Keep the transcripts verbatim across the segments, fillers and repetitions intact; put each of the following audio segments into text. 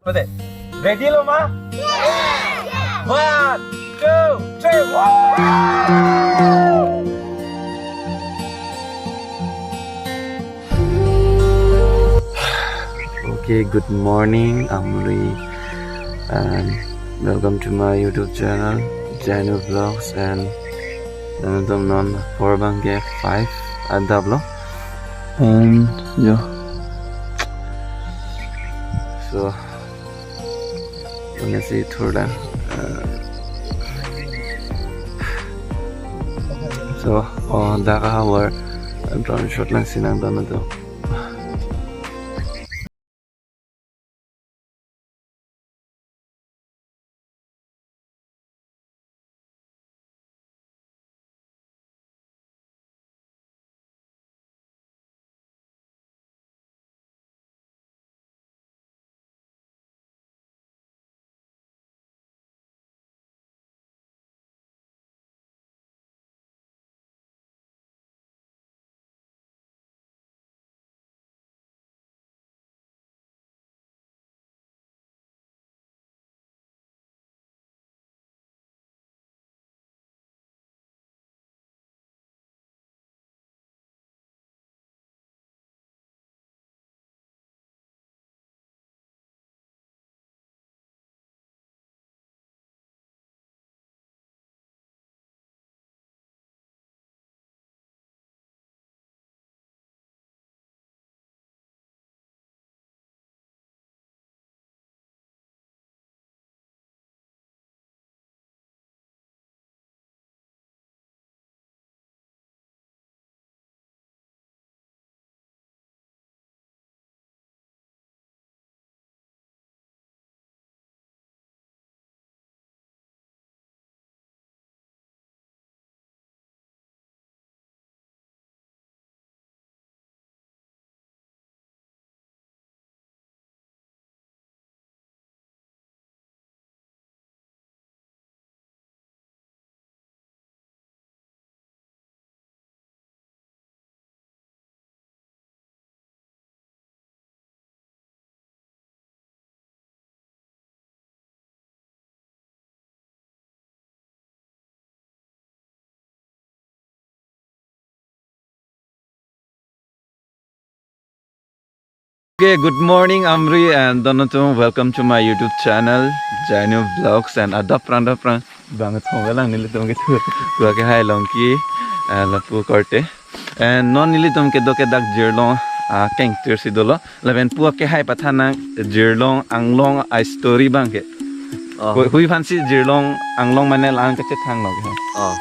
Ready lo ma? One, two, three, one. Okay, good morning, Amri, and welcome to my YouTube channel, Janu Vlogs, and nangtum non apor abangke five adap lo, and yo, so Tongnesi thurlang. Uh, so, oh, dak ahavar drone shot lang si nangdon atum. Okay, good morning, Amri and Donatum. Welcome to my YouTube channel, Jainu Vlogs, and adap prang, adap prang. Bang thong lang nelitum ke thu. Tua ke hai long ki, ah, lapu korte. And non nelitum kedo ke dak Jirlong, ah, kengtir si dolo. Lapen pu ke hai pathan nang Jirlong Anglong a story abangke. Oh. Hui, hui aphan si Jirlong Anglong mane lang kachethan lo. Oh.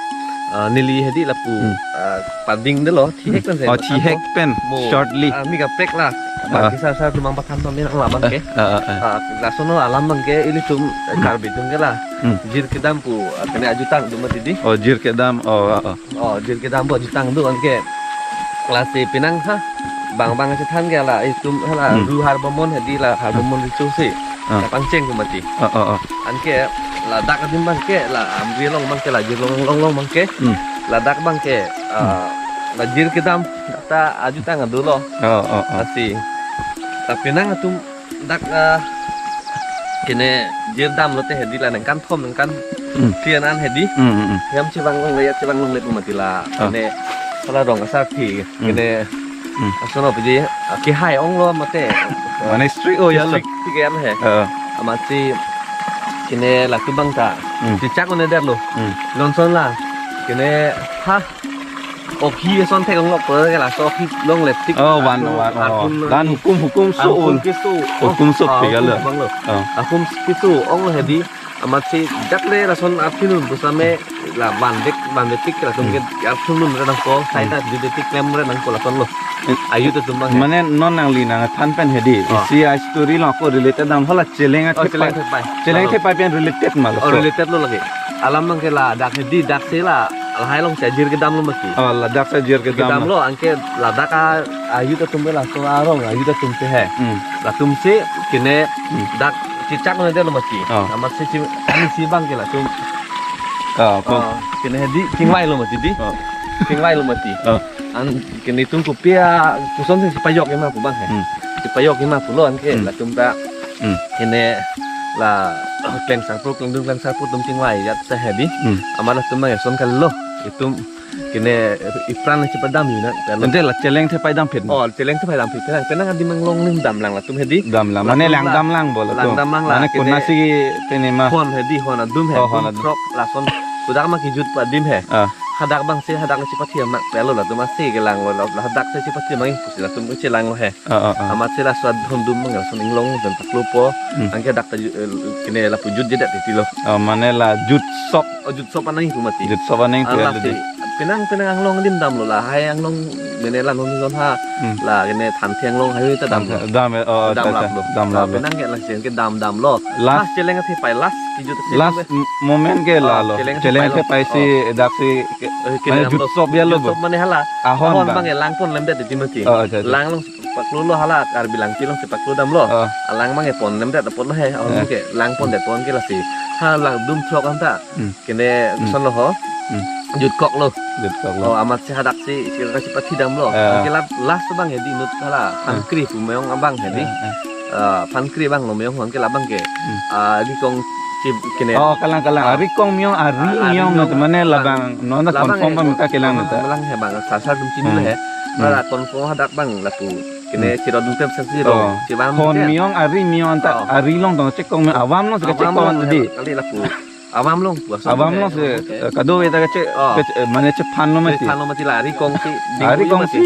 Ah, neli hedi lapu, Hmm. ah, pading dolo, thihek pen se. Oh, thihek pen, mo, shortly. Ah, mi kaprek la. Ah. Bagi sar sar tumang pathan tonne nang labang ke. Ah, ah, ah. Ah, lason alam abangke ilitum, eh, Hmm. Karbi atum ke la. Hmm. Jir kedam pu, ah, kene ajutang dum mati di. Oh, jir kedam. Oh, ah, ah. Oh, jir kedam pu ajutang do anke. Klasi penang ha. Bang bang chethan ke la, itum hala, Hmm. Ru Harbomon hedi la, Harbomon riso si. Ah. Pangcheng ke mati. Ah, ah, ah. Anke, ladak adim abangke, la Amri along abangke, la Jirlong Anglong along abangke. Hmm. Ladak abangke, ah, Hmm. la jir kedam, ta ajutang dolo. Ah, ah, ah. Lasi. Tapi nangtum dak, ah, kene jir dam lote hedi la ningkan thom ningkan Hmm. phli an hedi. Hmm, hmm, hmm. Yam chevang longle, ya chevang longle pu mati la. Ah. Kene hala rong asar thi. Hmm. Kene Hmm. asono piji, ah, kehai onglo mate. Mane strict o ya lo. Strict ti ke an he. Ah. Amatsi kene latum abang ta. Hmm. Chichak un-edetlo. Hmm. Longson la. Kene ha. Okhi ason thek onglo pu ke laso okhi longle tik. Oh, van, atum van, oh. Atum dan hukum, hukum so. Hukum keso. Hukum so. Ah, pegalo. Hukum abang lo. Oh. Hukum keso onglo hedi. Amatsi jakle lason arthinun pusame la van dek, van dek tik latum ke Hmm. arthinun re nangpo, Hmm. saita jut dek tik klem re nangpo lasonlo. Hmm. Ajut atum abang. Mane non nangli nangthan pen hedi. Oh. Isi a story lo ako related dam hala Cheleng Oh, Theppai. Cheleng Theppai. Cheleng Halo. Theppai pen related ma lo. Oh, related lo lagi. Alam abangke ladak hedi dak si la lahai along si ajir kedam lo mati. Oh, ladak si ajir kedam kedam lo. Lo, anke ladak a, ajut atum ke laso arong, ajut atum ke he. Hmm. Latum si kene Hmm. dak chichak un-edetlo mati. Oh. Amatsi chi, ani si abangke latum. Oh, ko. Oh, kene hedi chingvailo mati di. Oh. Chingvailo mati. Oh. An kene itum kopi a, koson si pajok ema pu abang he. Hmm. Si pajok ema pulo anke Hmm. latum ta Hmm. Kene la klengsarpo, klengdun klengsarpo atum chingvai jat se hedi. Hmm. Amat atum abang eson kalilo. Itum kene ipran chepadam yuna. Ante la cheleng thepai damphit. Oh, cheleng thepai damphit. Penang, penang adim anglong adim damlang latum hedi. Damlang. Mane langdamlang bolo. Langdamlang la. Mane kene kunasi pini ma. Hon hedi, hon adum he. Oh, hon adum. Throk lason. Sudak ma kejut pu adim he. Ah. Hadak abang si, hadak chepathi amak pelo latum asi kelanglo, la hadak si chepathi mang pusi latum chelanglo he. Ah, ah, ah. Amat si laso adhon dum abang lason inglong pen paklopo. Hmm. Anke dak ta ju-, eh, kene lapu jutjedet titilo. Oh, mane la jutsop. Oh, jutsop anang itu mati. Jutsop anang itu. Ala ya, si, penang, penang anglong adim damlo lahai anglong mene la non non ha. Hmm. La kene Thanthi anglong hai ta dam. Dam, eh, oh, dam acha, acha. Laplo. Dam laplo. Penang ke lason ke dam damlo. Last. Last cheleng thepai last kejut si. Last mo-, moment ke lalo. Oh, cheleng thepai si, oh, dak si ke, eh, kene mane damlo. Jutsop ya lo. Jutsop mane hala. Ahon abang. Ahon abang ke lang ponlemdet di mati. Oh, acha, acha. Lang along si paklolo hala, Karbi Langpi along si paklo damlo. Oh. Alang abang ke ponlemdet apotlo he, ahon, eh, ke lang pondet pon ke lasi. Hala dum throk anta. Hmm. Kene, hmm, kosonlo ho. Hmm. Jutkoklo. Jutkoklo. Oh, amat si hadak si, si kachepathi damlo. Eh. Anke la last abang hedi inut hala, eh, Phankri pu meyong abang hedi. Eh, eh. Ah, Phankri abanglo meyong anke labang ke. Hmm. Ah, Rikong si kene. Oh, kalang, kalang. Ah. Rikong meyong, ari, ah, ari meyong meyong. Mane labang, non ta labang confirm eh, abang ta kelang ta. Kelang he abang, sar sar atum chinilo he. Hmm. Mane la confirm hadak abang lapu. Kene, hmm, chiro dum tem sasi ro. Oh. Chibang hon meyong, ari meyong anta, oh, ari along tong chekong meyong, avam along si kachekong anta di. Kali lapu. Avam along pu aso. Avam along si, eh, kado-kave ta kache-, oh, kache-, eh, mane chephanlo mati. Chephanlo mati la, Rikong si, ari kong si,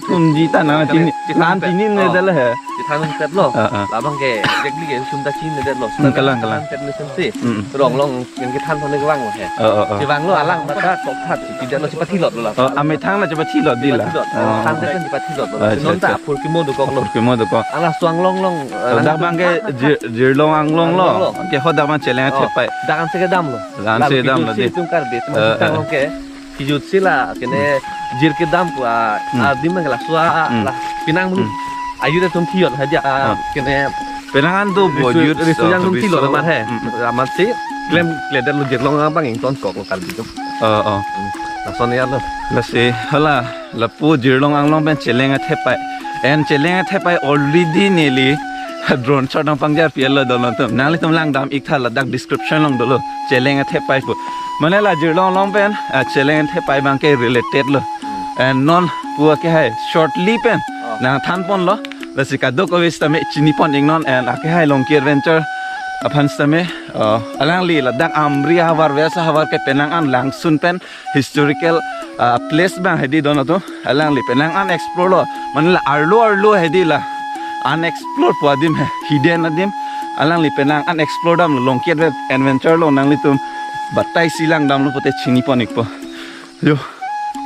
thumji ta nang chini, chephan nang chini ne dala he. Chephan petlo. Ah, ah. Labang ke, exactly ke, sum ta chinedetlo. Hmm, kalang, kalang. Chephan pet mesen si. Hmm. Rong along, yang kethan thon kevanglo he. Oh, oh, oh. Kevanglo alang mata kok phat, chepidetlo, chepathilotlo la. Oh, amethang la chepathilot di la. Chepathilot. Oh. Than te chepathilotlo la. Ah, non ta acha, acha. Apor kimo dokoklo. Apor kimo dokok. Ala suang long long, eh, oh, dak abang ke jir-, jirlong anglong lo. Anglong lo. Ke hadak abang cheleng, oh, thepai. Dak an si kedamlo. Dak an si kedamlo di. Lalu kejut si itum Karbi, eh, eh, tang long ke. Kejut si la, kene jir kedam pu, ah, hmm, ah, adim ke laso, ah, hmm, la, penang mun. Hmm. Ajut atum thiyot hadia, ah, ah, kene penang an do bo, riso, jut riso so, yang atum thilo riso. Amat he. Hmm, hmm. Amat si, klem, kledetlo jirlong abang ingtonkoklo Karbi atum. Oh, oh. Hmm. Lason ya lo. Lasi, hala, lapu jirlong anglong pen cheleng athepai. And cheleng athepai already neli drone shot nangpangjar pielo dolo atum. Nanglitum langdam ik tha ladak description along dolo. Cheleng athepai pu. Mane la jirlong along pen, ah, cheleng athepai abang ke related lo. And non pu akehai shortly pen, oh, nangthan ponlo. Lasi kadokave sitame chini pon iknon and akehai Longki Adventure aphan sitame, uh, alangli ladak Amri ahavar, West ahavar ke penang an langsun pen historical, uh, place abang hedi don atum. Alangli penang an explore lo. Mane la arlo arlo hedi la unexplored pu adim he, hidden adim. Alangli penang an explore damlo Longki Adve-, Adventure along nanglitum batai si langdamlo pote chini pon ikpo. Yo.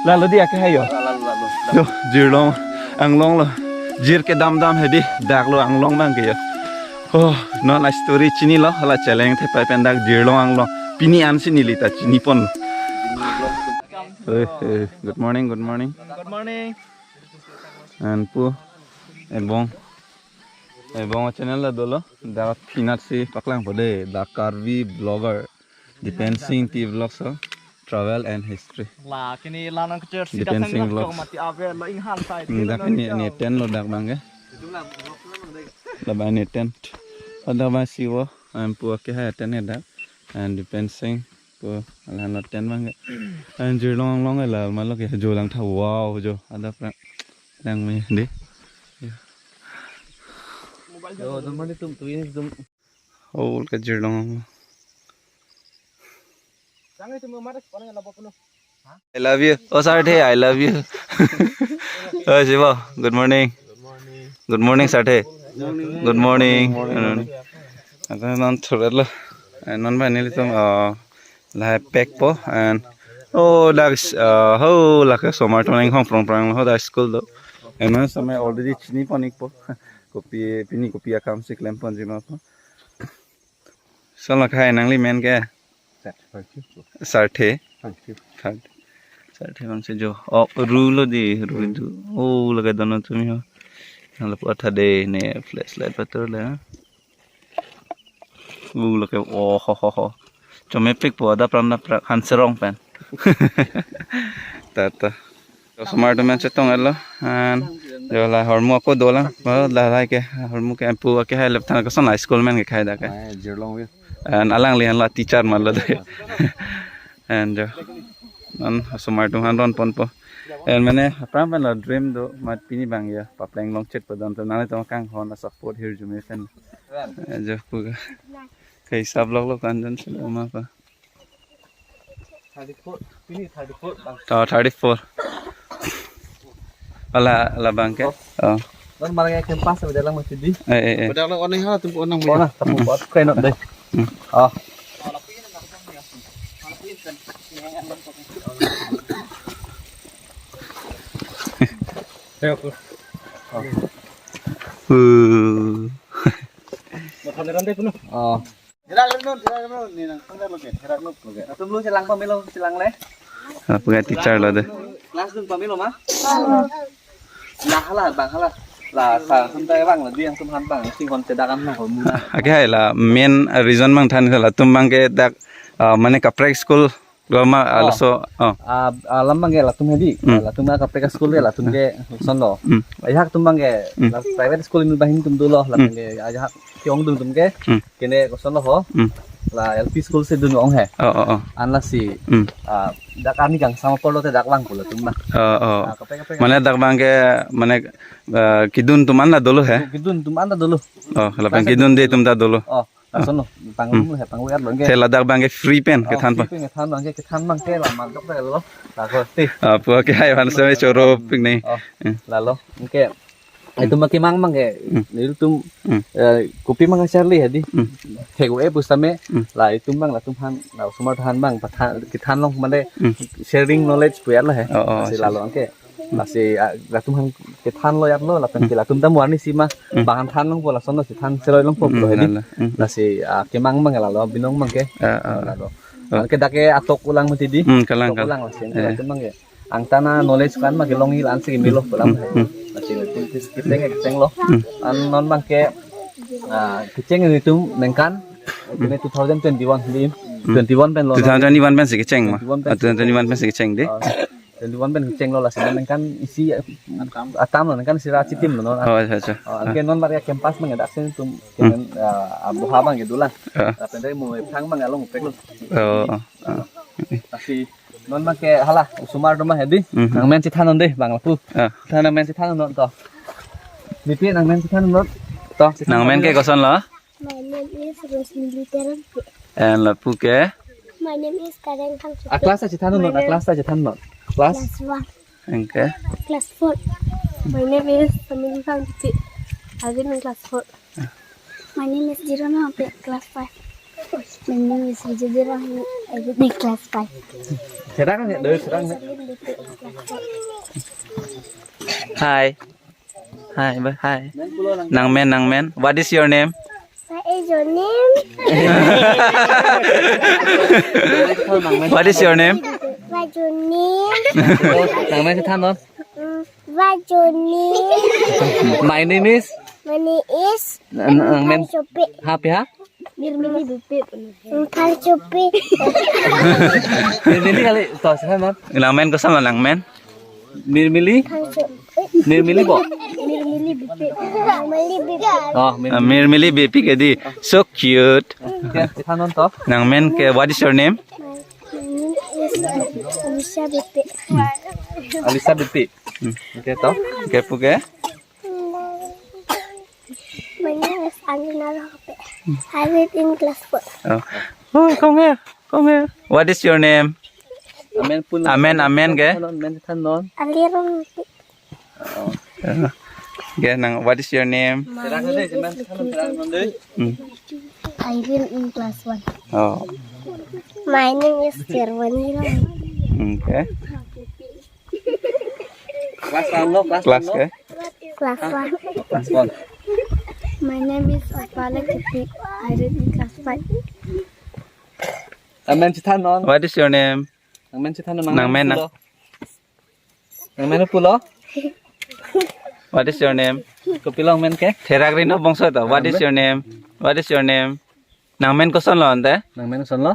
Lalo di akehai yo. Lalo, lalo, lalo. Yo, jirlong anglong lo. Jir kedam dam hedi, dak lo anglong abang ke yo. Oh, non a story chinilo, hala cheleng thepai pen dak jirlong anglong. Pini an si neli ta chini pon. Eh, eh, good morning, good morning. Good morning. And pu, ebong, ebong channel la dolo, dak phinat si paklangpo de, dak Karbi vlogger. Dipen Sing T Vlogs ho, travel and history. La, kini la nangkechor si Dipen Sing Vlogs. Mati ave lo inghan sai. Hmm, dak ini, ini tent lo dak abang ke. Labang ini tent. Ada abang si vo, em, pu akehai tent ya dak. And Dipen Sing pu alang lo tent abang ke. And jirlong anglong la malo ke jo lang tha, wow jo. Ada prak nang me de. Yo, teman itu tuh ini tuh. Oh, ke jirlong. I love you. Oh, Sarthe, I love you. Oh, Shiva, good morning. Good morning, Sarthe. Good morning. Good morning. Ako non thuralo. Eh, non ba nelitum, oh, lahai pack po and, oh, dak, uh, ho, lake somar toneng hong prong prong ho dak school do. And non samai already chini pon ikpo. Kopi, pini kopi akam si klem ponji ma po. Son la khai nangli men ke? Sarthe. Sarthe. Sarthe. Sarthe abang si jo. Oh, ru lo di, ru itu. Oh, lake don atum ho. Nang lapu atha de ne flashlight patur le. Uh, lake, oh, ho, ho, ho. Chomepik po ada pran da prak hanserong pen. Tata. Somar atum an chetong elo. And Jo la hormu ako dolang. Ba la la ke hormu ke empu ke hai lep thang koson la school men ke khai dak ke. Ai, Jirlong View. And alangli han la teacher man lo de. And jo. Non osomar atum han ron ponpo. And mane aphrang pen la dream do mat pini bang ya. Papleng longchit padon to nang to kang hon la support hirjume pen. And jo pu ka. Kai sab lok lok kan jan sila ma pa. Thirty-four, pini thirty-four bang. Oh, thirty-four. Ala, ala bang ke? Oh. Non marga campus ada lang masih di. Eh, eh, eh. Padahal orang ini hala tumpu orang. Kona, tumpu buat kena deh. Hmm. Oh. Ayo, aku. Uh. Mau kameran deh, kuno. Oh. Therak lo non, therak lo non, ni nang pangdar lo ke, therak lo ke. Atum lo chelang pamelo, chelang le. Ah, punya teacher lo de. Class dun pamelo ma? La hala, bang hala. La sa sum ta bang la di atum han bang, sing kon chedak an na ho mu na. Ake hai la main reason bang than latum bang ke dak, ah, mane kaprek school lo ma, ah, laso, oh. Ah, ah, lam bang ke latum hedi. Hmm. Latum na kaprek school ke latum ke son lo. Hmm. Ajahak atum bang ke, hmm, la private school ini bahin atum dolo, latum ke ajahak kiong dun atum ke. Hmm. Kene koson lo ho. Hmm. La L P school si dun ong he. Oh, oh, oh. An lasi, hmm, ah, dak ani kangsam apor lote dak vang pulo atum na. Oh, oh. Ah, kaprek, kaprek. Mane dak bang ke, mane, ah, kidun atum an la dolo he. Kidun atum an la dolo. Oh, lapen kidun de atum ta dolo. Oh, lason lo. Pangrum he, pangrum lo ke. Te ladak bang ke free pen, oh, kethan pa. Free pen kethan bang ke, kethan bang ke la man dok ta lo. La ko ti. Ah, pu ke hai van se choro pik ni. Oh, hmm, lalo. Ke. Itum ma kemang bang ke, hmm, nelitum, hmm, eh, kopi bang ke charli hedi. Hmm. Thegu e pusitame, hmm, la itum bang, latum han, la osomar atum han bang, pathan, kethan long mane, hmm, sharing knowledge pu ya la he. Oh, oh, si lalo ke. Lasi, ah, latum han kethan lo ya lo, lapen, hmm, ke latum ta muani si ma, hmm, bang han than longpo lason lo si than seroi longpo, hmm, pulo hedi. Lalo. Hmm. Lasi, ah, kemang bang ke lalo, binong bang ke. Ah, ah. Lalo. Oh. Ke dak ke atok ulang mati di. Hmm, kalang, atok kalang. Ulang lasi, eh, latum bang ke. Angtan a knowledge kan ma kelong il ansi kemelo pulang. Hmm, hmm. Lasi, kecheng, kecheng lo. Hmm. An non bang ke, ah, kecheng itum ningkan, hmm, kene two thousand twenty-one di, hmm, twenty-one pen lo. Two thousand twenty-one pen si kecheng ma? Twenty-one pen. Ah, two thousand twenty-one pen si kecheng di. Ah, twenty-one pen kecheng lo lasi ningkan isi, ah, atam lo ningkan sira chitim lo non. Oh, acha, acha. Ah, anke non marga campus bang ke dak sen atum, hmm, kenen, ah, aboha bang ke dolang. Ah. Lapen dai mo thang bang along pek lo. Oh, oh, oh. Lasi non bang ke hala, osomar atum bang hedi. Mhm. Nangmen chethan non de, bang lapu. Ah. Than nangmen chethan non to. Bipi nangmen chethan non. To, chethan non. Nangmen ke koson lo? My name is Rosmili Terangpi. And lapu ke? My name is Kareng Thangpi. A class ta chethan non, a class ta chethan non. Class? Class one. Okay. Class four. My name is Samili Thangpi. I read in class four. My name is Jirona Hope, class five. My name is Vijay Jirona. I read in class five. Serang ya, doi serang ya. Hi. Hi, ba, hi. Nangmen, nangmen. What is your name? What is your name? What is your name? What your name? Nangmen chethan non. Mm, what your name? My name is. My name is. Nang, nangmen. Chopi. Happy ha? Nirmili Bipi. Nirmili Chopi. Nirmili kali to chethan non. Nangmen koson lo nangmen? Nirmili? Chopi. Nirmili bo? Nirmili Bipi. Nirmili Bipi. Oh, Mir- Ah, Mirmili Bipi ke di. So cute. Okay, chethan non to. Nangmen ke, what is your name? My name is Alisha Bipi. Alisha Bipi. Hmm. Okay to. Okay, pu ke? My name is Anjana Rohpe. I read in class four. Oh. Oh, come here. Come here. What is your name? Amen pun. Amen, amen ke? Amen than non. Alirum. Oh. Yeah. Okay, nang, what is your name? My name is Lucky. Hmm. I read in class one. Oh. My name is Sherwani. Okay. Class one lo, class one lo. Class ke? Class one. Class one. My name is Opala Kipi. I read in class five. Nangmen chethan non. What is your name? Nangmen chethan non. Nangmen na. Nangmen pulo. What is your name? Kopilo nangmen ke? Therak ri non bangso to. What is your name? What is your name? Nangmen koson lo ante? Nangmen koson lo?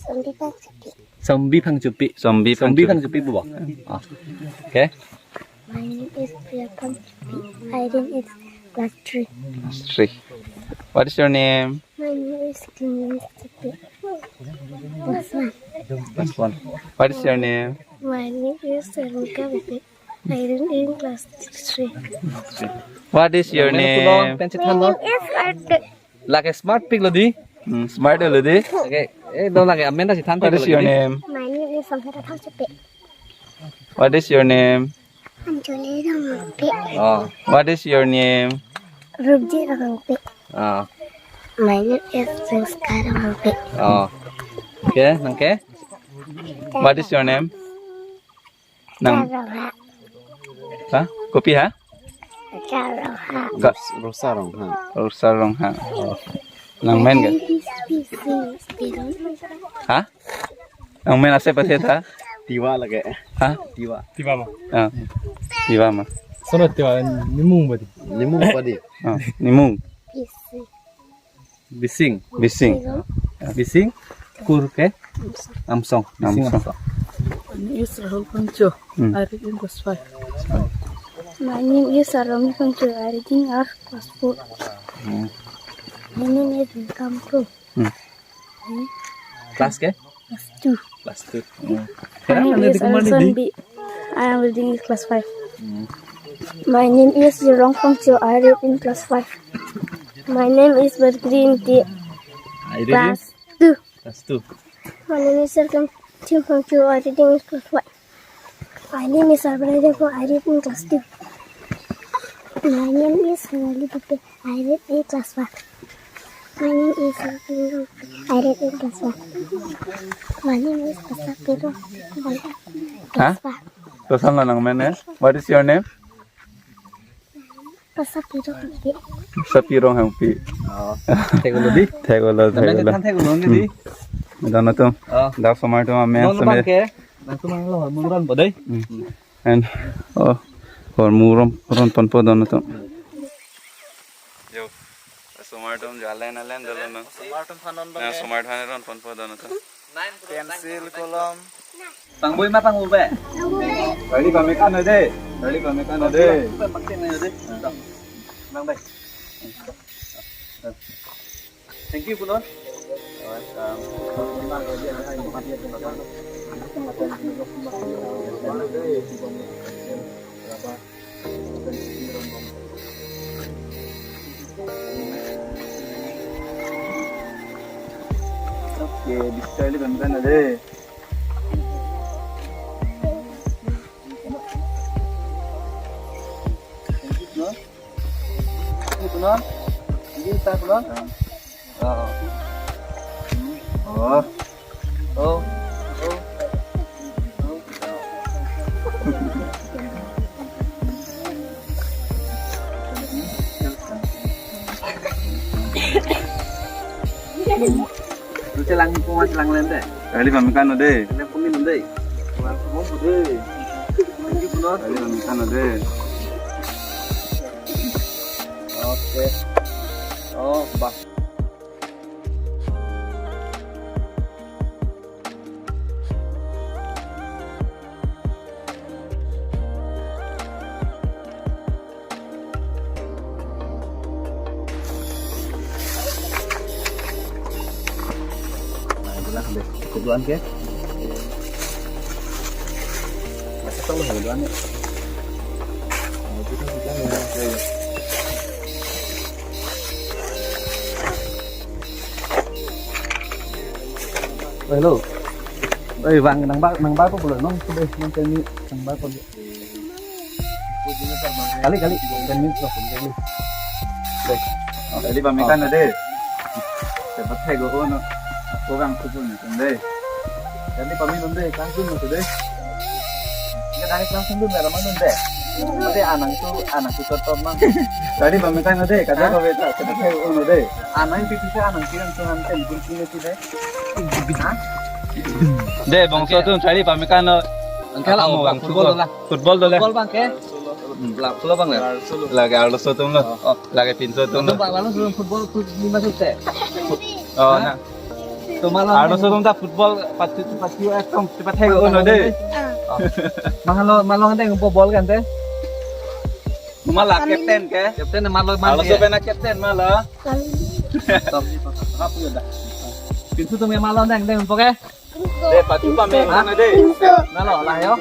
Sombi Phangchopi. Sombi Phangchopi. Sombi Phangchopi. Sombi Phangchopi pu bo? Ah. Okay. My name is Priya Pampi. I read in class three. Class three. What is your name? My name is Clemens Tipi. Class one. Class one. What is your name? My name is Sarmika Bebe. I read in class three. What is your name? Pen si than lo. My name is Arte. Lake smart pik lo di. Hmm, smart lo di. Okay. Eh, do lake amen ta si than. What is your name? My name is Samhata Thangchepe. What is your name? Anjali Rongpi. Oh. What is your name? Rupji Rongpi. Oh. My name is Rizka Rongpi. Oh. Okay, nang ke? What is your name? Nang. Charoha. Ha? Kopi ha? Charoha. Ka- Rosa Rongha. Rosa Rongha. Oh. Nang men ke? Busy, busy. Ha? Nang men ase pase tha? Tiwa lake. Ha? Tiwa. Tiwa ma. Ah. Tiwa ma. Sono Tiwa nimung badi. Nimung badi. Ah, nimung. Busy. Bising. Bising. Bising. Kur ke? Amsong. Bising Amsong. Amsong. My name is Rahul Pancho. Hmm. I read in class five. My name is Sarami Pancho. I read in class four. Hmm. My name is Welcome Pro. Hmm. Hmm. Class ke? Class two. Class two. Hmm. My name is Alison B. I am reading in class five. Hmm. My name is Jerong Fangcho. I read in class five. My name is Bergreen T. I read in class two. Class two. My name is Serkan Tim Fangcho. I read in class one. My name is Arbalajang Phung. I read in class two. My name is Harali Pepe. I read in class one. My name is Arbalajang Phung. I read in class one. My name is Pasapiro. Huh? Class one. Koson lo nang men, eh? What is your name? Pasapiro Hangpi. Sapirong Hangpi. Oh, thek-olo di. Thek-olo, thek-olo. Thek-olo di. Hmm. Don atum. Oh. Dak osomar atum amen. Non asomar bang ke. Nangtum nanglo hormu ron po dei. Hmm. And, oh, hormu ron, ron ponpo don atum. Yo, osomar atum jalan alen dolo no. Osomar atum phan ron bang. Na osomar atum ron ponpo don atum. Pencil, kolom. Pangboi ma pangboi be? Charli pame kan dei. Charli pame kan dei. Nang dei. Thank you, Punor. Okay, bisa Charli pame kan dei. Thank you, Punor. Thank you, Punor. Thank you, Punor. Oh. Oh. Oh. Oh. Oh. Lu chelang, puma chelang lente. Charli pame kan dei. Lente pumi dei. Puma dei. Lagi benar. Charli pame kan dei. Oke. Oh, bah. Nah, itulah deh. Keduan ke? Masih tahu ya keduan ya? Nah, itu kan kita ya. Oh, hello. Oi, bang, nang ba, nang ba po pulo, nong, sudah, nong kami, nang ba po. Kali, kali, ten minutes lo, kali. Dei. Oh, Charli pame kan dei. Cepat hai go, no. Ko bang, ko pun, dei. Charli pame dei, kan pun, dei. Ini kan kan pun, dei, ramai dei. Tapi anang tu, anang tu tetap mang. Charli pame kan dei, kada ko beta, cepat hai go, no, dei. Anang itu bisa, anang tu yang Tuhan kan, pun sini tu, dei. Dei, bangso atum Charli pame kan lo. Angkel, kamu bang football football. Football dolo. Football bang ke? Hmm. Lap, lo bang le. Lake arloso atum lo. Oh. Lake pinso atum lo. Bang lalu sebelum football foot lima sute. Oh, nah. Tuh malam. Arloso atum ta football pati pati ekdom cepat hai go, no, dei. Oh. Mahalo, mahalo kan dei, football kan dei. Mala captain ke? Captain mala, mala. Laso pen a captain mala. Stop. Hap yo da. Pintu tum mala deng deng po ke? De, patu pame na de. Mala, la yo.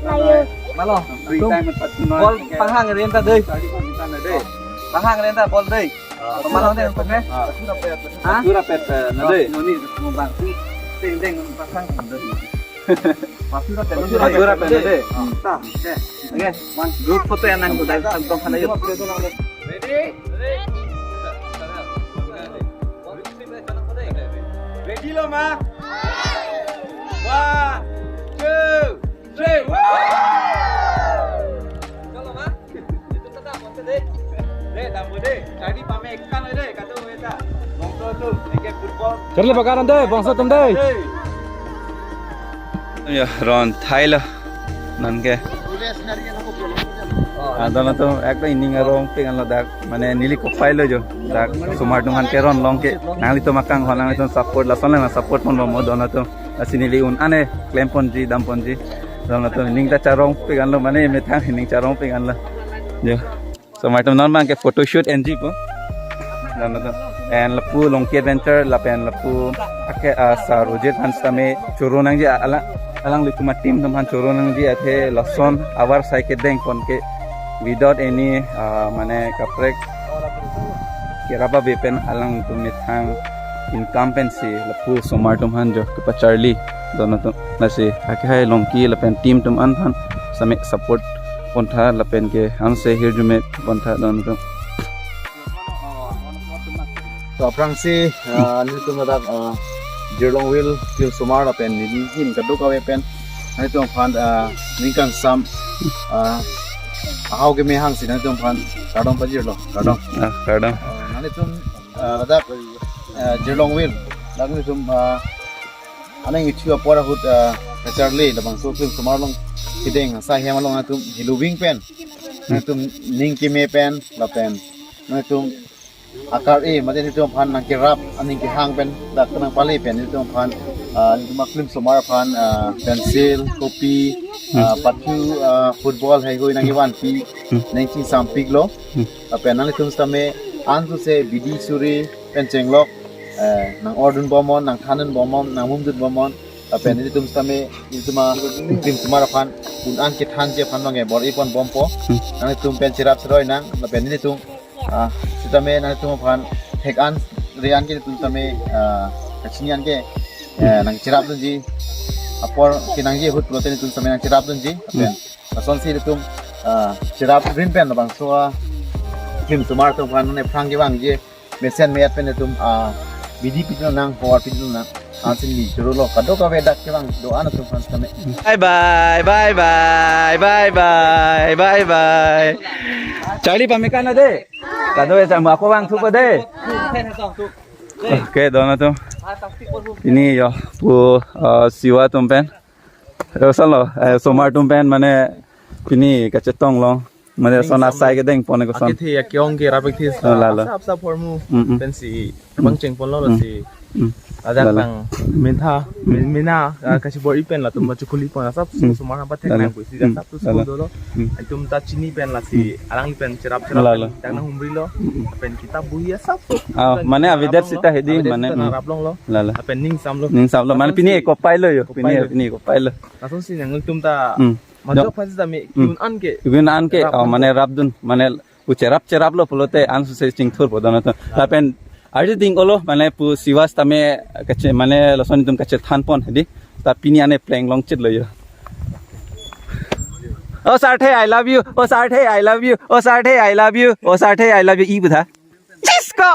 Ayo. Mala. Free time patu na. Ball panghang rin ta de. Panghang rin ta ball de. Mala deng po ke? Ha? Patu ra pet na de. Noni mo bang. Deng deng pasang de. Patu ra pet na de. Ta. Oke. Oke. One. Group photo yang nang budai tang tong khana yo. Ready? Ready lo ma? One, two, three. Chalo ma? Itu tata monte de. De, dambu de. Charli pame ekkan de. Kado eta. Bongso tu, eke football. Charli bakaran de, bongso tum de. Hey. Ya, ron thailo. Non ke. Ah, dono tum ekta ining arong pik anlo dak. Mane neli kopai lo jo. Dak osomar atum aphan ke ron long ke. Nanglitum akanghon, nanglitum support, lason lang support pon bom dono tum. Lasi neli un-an ke klem ponji, dam ponji. Dono tum ining ta charong pik anlo, mane methang ining charong pik anlo. Jo. Osomar atum non abang ke photoshoot enji po. Dono tum. Pen lapu Longki Adventure, lapen lapu ake, ah, Sir Rojit aphan sitame choro nangji, alang, alanglitum a-team atum aphan choro nangji, athe lason avar sai kedeng pon ke without any, ah, mane kaprek kerap ave pen alangtum methang income pensi lapu osomar atum aphan jo kepacharli dono tum. Lasi akehai Longki lapen team atum an aphan sitame support pontha lapen ke ansi hirjume pontha dono tum. So aphrangsi, ah, nelitum ladak, ah, Jirlongville Film Somar lapen neli ahin kadokave pen nelitum aphan, ah, ningkan sam, ah, ahau keme hangsi nelitum aphan kardom pajirlo, kardom. Ah, kardom. Ah, nelitum, ah, ladak, ah, Jirlongville, ladak nelitum, ah, aning ichu apor ahut, ah, kacharli labangso Film Somar along kedeng asai hem along nelitum heloving pen, nelitum ning keme pen lapen nelitum akar-e, mate nelitum aphan nangkerap aning kehang pen dak nangpale pen nelitum aphan, ah, nelitum a-film somar aphan, ah, pencil, kopi, ah, patu, ah, football heihui nangkevanpi, nangchingsam piklo. Lapen nanglitum sitame ansose bidi suri pen chenglok, eh, nang-ordun bomnon, nangthandun bomnon, nangmumdun bomnon. Lapen nelitum sitame, nelitum a-film somar aphan un-an kethanji aphan bang ke bor-i pon bompo. Nanglitum pen cherap cheroi nang, lapen nelitum, ah, sitame nangtum aphan thek-an re-an ke nelitum sitame, ah, kachini an ke, eh, nangcherapdunji. Apor kenangji ahut pulote nelitum sitame nangcherapdunji. Lapen lasonsi nelitum, ah, cherapdun pen labangso a-film somar atum aphan non aphrang kevangji mesen me-et pen nelitum, ah, bidi pidun nang, por pidun nang. Ansi neli chorolo, kadokave dak kevang do-an atum aphan sitame. Bye bye, bye bye, bye bye, bye bye. Charli pamekang na de. Kado ya, mo ako vangthupo de. Oke, dono tum. Pini yo, pu, ah, Siva atum pen. Yo, salo, eh, osomar atum pen, mane, pini kachetong long. Mane, lason asai kedeng pon ke lason. Akethe, ake-ong ke rapik thi. Oh, lalo. Asap, asap hormu. Mm, mm. Pensi, bang cheng ponlo, mm, lasi. Mm. Ajak, lalo, nang mintha, min-, mina, ah, kachibor-i pen latum, mm, machukuli pon asap, mm, osomar aphan thek, lalo, nang pusi, mm, asap tu, lalo, school dolo. Mm. Itum ta chini pen lasi, mm, alangli pen cherap cherap, lalo, pen, dak nanghumrilo. Mm, mm. Pen kitab bohi asap tu. Ah, mane avedet sita hedi, avedet mane, sita, mm, nang rap longlo. Lalo. Pen ningsamlo. Ningsamlo. Mane pini kopailo yo. Pini, kopailo, pini kopailo. Lasonsi nanglitum ta, hmm, majok, jo, aphan sitame, hmm, ki-un-an ke. Ki-un-an ke, rap, oh, dun, mane rapdun, mane pu cherap cheraplo pulote ansose chingthurpo dono tum. Lapen arju ding-olo, mane pu Siva sitame kache, mane lason itum kachethan pon hedi. Ta pini ane pleng longchitlo yo. Oh Sarthe, I love you. Oh Sarthe, I love you. Oh Sarthe, I love you. Oh Sarthe, I love you. I budha. Chisko!